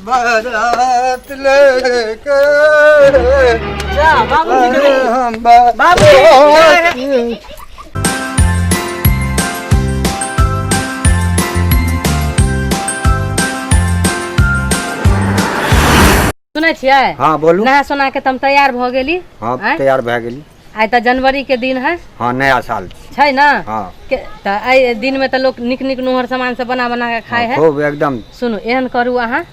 बारात लेके जा बाबूजी के देखियौ। हम बाबूजी। सुनै छियै? हाँ बोलू। नहा सोना के तऽ हम तैयार भऽ गेली। हाँ। आँय? तैयार भए गेली। आइ तऽ जनवरी के दिन है। हाँ, नया साल छै ना? हाँ। के तऽ एहि दिन में तऽ लोक नीक नीक नोहर सामान सब बना बना के खाय है। खूब एकदम। सुनू, एहन करू, अहाँ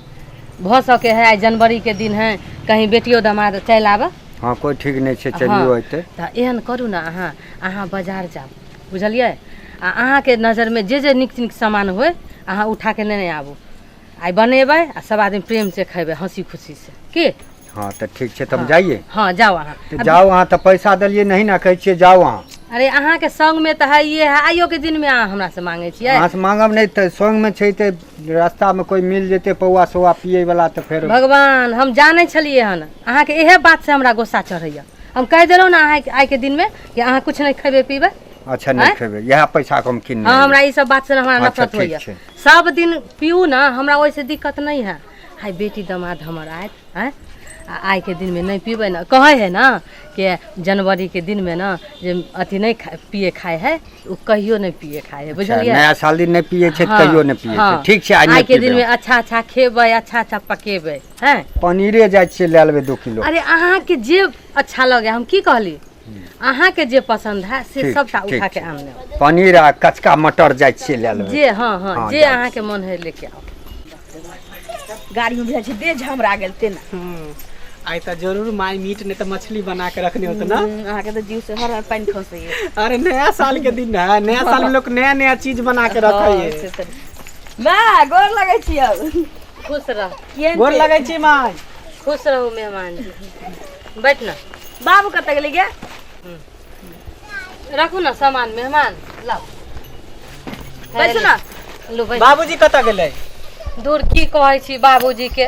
भऽ सके है आइ जनवरी के दिन है, कहीं बेटियो दमाद चलि आबऽ। हाँ, कोई ठीक नहीं छै, चलियो अयतै। तऽ एहन करू ने, अहाँ अहाँ बाजार जाउ, बुझलियै? आ अहाँके नजरमे जे जे नीक नीक सामान होय अहाँ उठा के नेने आबू। आइ बनेबै आ सब आदमी प्रेम से खेबै, हंसी खुशी से। की? हाँ तऽ ठीक छै, तब जाइए। हाँ जाउ अहाँ। तऽ जाउ अहाँ, तऽ पैसा देलियै नहीं ना, कहै छियै जाउ अहाँ। अरे अहाँके संग में तऽ है ये है, आइयो के दिन में अहाँ हमरा से मांगे छियै? अहाँ से मांगब नहि तऽ संग में छै तऽ रास्ता में कोई मिल जेतै पौआ सौआ पियै वाला तऽ फेर। भगवान, हम जानै छलियै हन अहाँके इहे बात से हमरा गुस्सा चढ़ैया। हम कहि देलहुँ ने अहाँ आइ के दिन में कि अहाँ कुछ नहीं खेबै पीबै। अच्छा, नहीं आँय? खेबै, इएह पैसा के हम किनने। हाँ, हमरा ई सब बात से हमरा अच्छा, नफरत ठीक होइया। छै। सब दिन पीऊ ना, हमरा ओहिसे दिक्कत नहीं है। हाय बेटी दमाद हमर आयत आँय, आ आइ के दिन में नहीं पीबै ना, कहै है ना कि जनवरी के दिन में ना जे अथी नहीं पिए खाए है, ओ कहियो नहीं पिए खाए है, अच्छा, बुझलियै? नया साल दिन नहि पियै छै तऽ हाँ, कहियो नहि पियै छै। हाँ। ठीक छै, आइ आइ नहि के दिन में पीबै। अच्छा अच्छा खेबै, अच्छा अच्छा पकेबै हैं। पनीरे जाइ छियै लए लेबै 2 किलो। अरे अहाँके जे अच्छा लगे, हम की कहली, अहाँके जे पसंद है से ठीक, सबटा ठीक उठा के छै। आन लेब। पनीर आ कचका मटर जाइ छियै लए लेबै। जे हाँ हाँ, हाँ, जे जाइ अहाँके मन है लेके आउ। गाड़ी में बुझाइ छै देह झमरा गेल तेना। आइ तऽ जरूर माय मीट नहीं तऽ मछली बना के रखने होत ना। अहाँके तऽ जीव से हर हर पानि खसैया। अरे नया साल के दिन है, नया साल में लोग नया नया चीज बना के रखे हाँ, है। से तऽ। माँ गोर लगै छियौ। खुश रह। केहन गोर छै? लगै छी माय। खुश रहू मेहमान जी, बैठ ना। बाबू कतऽ गेलै गे? रखू ना सामान मेहमान, लाउ। बैसू ना। लू बैठ। बाबूजी कतऽ गेलै? दूर की कहै छी बाबूजी के,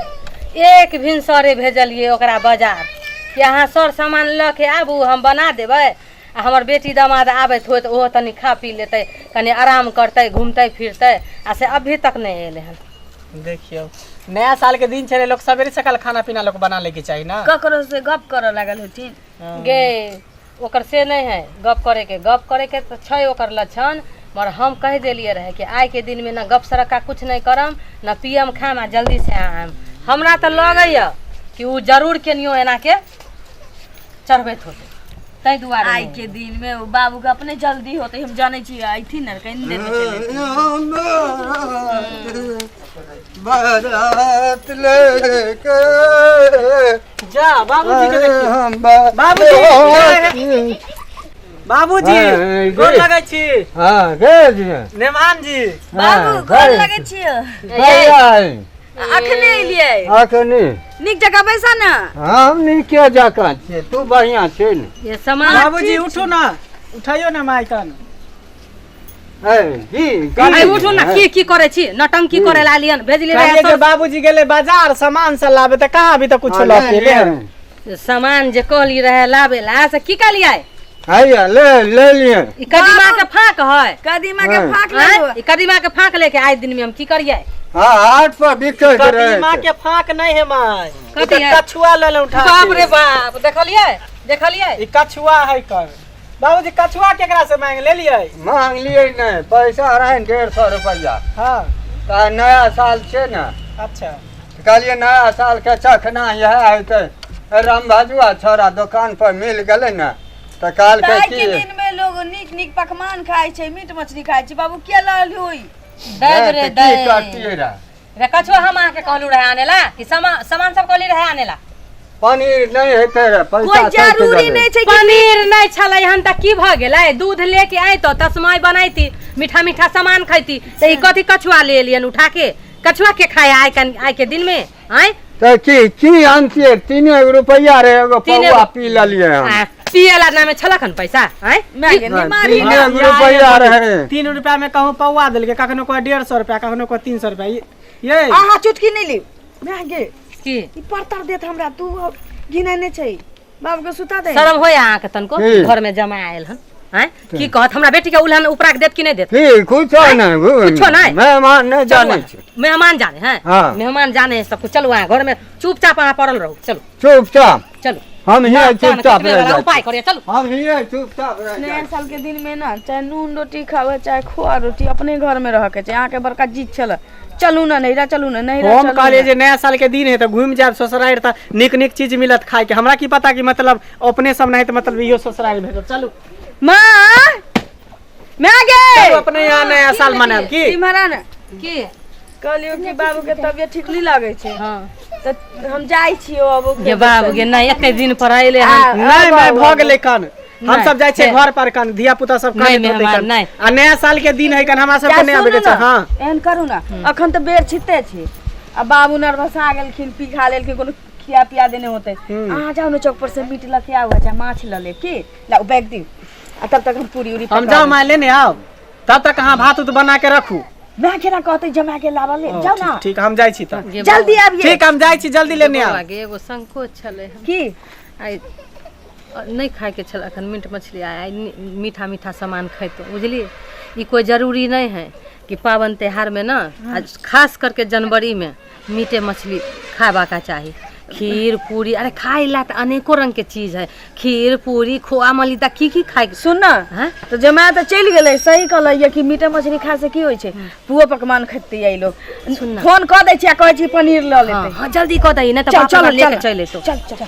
एक भिनसरे भेजलियै ओकरा बाजार कि अहाँ सर सामान लऽ के आबू, हम बना देबै, आ हमर बेटी दमाद आबैत होय तऽ ओहो तनी खा पी लेतै, कनी आराम करतै, घूमतै फिरतै, आ से अभी तक नहि एलै हन। देखियौ नया साल के दिन छलै, लोग सवेरे सकाल खाना पीना लोग बना ले के चाही ना। ककरो से गप करऽ लागल होथिन। गे ओकर से नहीं है गप करे के, गप करे के तऽ छै ओकर लक्षण, मगर हम कहि देलियै रहे कि आइ के दिन में न गप सरक्का कुछ नहीं करम, न पियम खाम, आ जल्दी से आम। हमरा तऽ लगैया कि उ जरूर केनियो एना के चढ़बैत होतै, ताहि दुआरे आइ नहि। के दिन में ओ बाबू के अपने जल्दी होते, हम जानै छी, अयथिन ने कनि देर में चलि अयथिन। बारात लेके जा बाबूजी के देखियौ। हम बाबूजी, बाबूजी हाँ, गोर गे। लगै छी। हाँ गे जी। नेमान जी। बाबू गोर लगै छियौ। अखने एलियै? अखने। नीक जकाँ बैसा ने। हम नीके जकाँ छियै, तू बढ़िआँ छै ने। ये सामान बाबूजी उठू ना, उठाइयो ना माय कन। ए, की अरे उठू ना, की की करै छी, नौटंकी करे ला लियन भेजली रहे कहलियै जे बाबूजी गेलै बाजार सामान सब लाबे, तऽ कहाँ अभी तक कुछो लऽ के एलै हन? सामान जे कहली रहे लाबे ला, से की कहलियै? हैया ले ले लियै। ई कदीमा के फाँक है। कदीमा के हाँ। फाँक आँय? लेबो। ई कदीमा के फाँक लेके आइ दिन में हम की करियै? हाँ, हाट पर बिकै के रहे। कदीमा के फाँक नहीं है माय, कथी ई तऽ है? कछुआ ले ले उठा बाप के। रे बाप, देखलियै देखलियै? ई कछुआ है कर। बाबूजी कछुआ केकरा से मांग ले लियै? मांग लियै नहि, पैसा रहै 150 रुपैआ। हाँ। तऽ नया साल छै ने। अच्छा। कहलियै नया साल के चखना इएह हेतै। राम भाजुआ छौड़ा दोकान पर मिल गेलै ने, तऽ कहलकै आइ के की दिन में लोग नीक नीक पकवान खाइ छै, मीट मछली खाइ छै, बाबू के लऽ होई? दैब रे तऽ की दैब। करतियै रहे? रे कछुआ हम अहाँके कहलू रहे आने ला कि सामान सब कहली रहे आने ला? पनीर नहि हेतै रे, पैसा कोई सठि जरूरी गेलै। नहि छै कि पनीर नहि छलै हन तऽ की भऽ गेलै? दूध लेके अयतौ तस्मय बनैती, मीठा मीठा सामान खैती, तऽ ई कथी कछुआ ले एलियन उठा के? कछुआ के खाय आइ आइ के दिन में? आँय? तऽ की की आनतियै? 3 रुपैआ रहे, एगो तीने पौआ गो। पी लेलियै हम। आ, पिए ला नामे छलक हन पैसा? आँय? माय गे, हाँ, निमारी तीने ने। गो रुपैआ रहे। 3 रुपया में कहूँ पौआ देलकै, कखनो कोई 150 रुपया, कखनो कोई 300 रुपया। ये अहाँ चुटकी नहि ली माय गे। की ई परतर देत हमरा, तू घिनाइ नहि छै, बाबू के सुता दे। शरम होय अहाँके तनको? की? घर में जमा आयल हन। हैं की कहत हमरा बेटी के उल्हन उपरा के देत कि नहीं देत? की कुछो नहीं। कुछो नहीं? मेहमान नहीं चलू जाने अहाँ। छै। मेहमान जाने हैं। हाँ। मेहमान जाने है सब कुछ। चलू अहाँ घर में चुपचाप अहाँ पड़ल रहू। चलू। चुपचाप। चलू। हम हियाँ तहन चुपचाप कटबे रह वाला जाइ उपाय छी। करिए, चलू। हम हियाँ चुपचाप रह नया जाइ। साल के दिन में ना चाहे नून रोटी खावे चाहे खोआ रोटी, अपने घर में रह के छै। अहाँके बड़का जिद छल, चलू ना नैहरा, चलू ना नैहरा। हम चलू कहलियै ना। जे नया साल के दिन है तऽ घुमि जायब ससुरारि, तऽ नीक नीक चीज मिलत खाय के। हमरा की पता कि मतलब अपने सब नहीं तऽ मतलब इहो ससुरारि भेटत। चलू। माँ, माँ गे। चलू, अपने यहाँ नया साल मनायब की। इम्हर आ ना। की? कहलियौ कि बाबू के तबियत ठीक नहीं लगै छै। हाँ। तऽ हम जाइ छियौ अब। गे बाबू गे, नहीं एते दिन पर अइले हन। नहीं माय, भऽ गेलै कन, हम सब जाइ छियै नहि। घर पर कन, धिया पुता सब नहि, कनैत होतै मेहमान, कन। नहि। आ नया साल के दिन है कन, हमरा सबके नहि आबे के छै। हाँ। एहन करू ना, अखन तऽ बेर छिते छै आ बाबू नर्वस आ गेलखिन, पी खा लेलखिन, कोनो खिया पिया देने होतै। अहाँ जाउ ने चौक पर से मीट लऽ के आउ, चाहे माछ लऽ लेब। की लाउ, बैग दियौ आ तब तक हम पूरी उरी हम पका जाउ लेब। माय लेने आउ, तब तक अहाँ भात उत बना के रखू। माय केना कहतै जमा के लाबऽ ले जाउ ना। ठीक ठीक, हम जाइ छी तऽ। गे जल्दी आबिये। ठीक, हम जाइ छी, जल्दी लेने बौआ आउ। गे, एगो संकोच छलै हम। की? आइ नहि खायके छल अखन मीट मछली। आइ आइ मीठा मीठा सामान खैतहुँ, बुझलियै? ई कोइ जरूरी नहि है कि पाबनि त्योहारमे ने आ खास करके जनवरीमे मीटे मछली खायबाक चाही। खीर पूरी, अरे खाय ला तऽ अनेको रंग के चीज है, खीर पूरी खोआ मलिदा, की की खाय। सुन ना। हैं? तऽ जमा तऽ चलि गेलै, सही कहलै कि मीट मछली खा से की होइ छै, पुओ पकवान खेतै आई लोग। सुन ना। फोन कऽ दै छी आ कहै छी पनीर लऽ हाँ। लेतै। हाँ, जल्दी कऽ दही, नहि तऽ चल बाप चल लेके चल चलि एतौ। चल चल।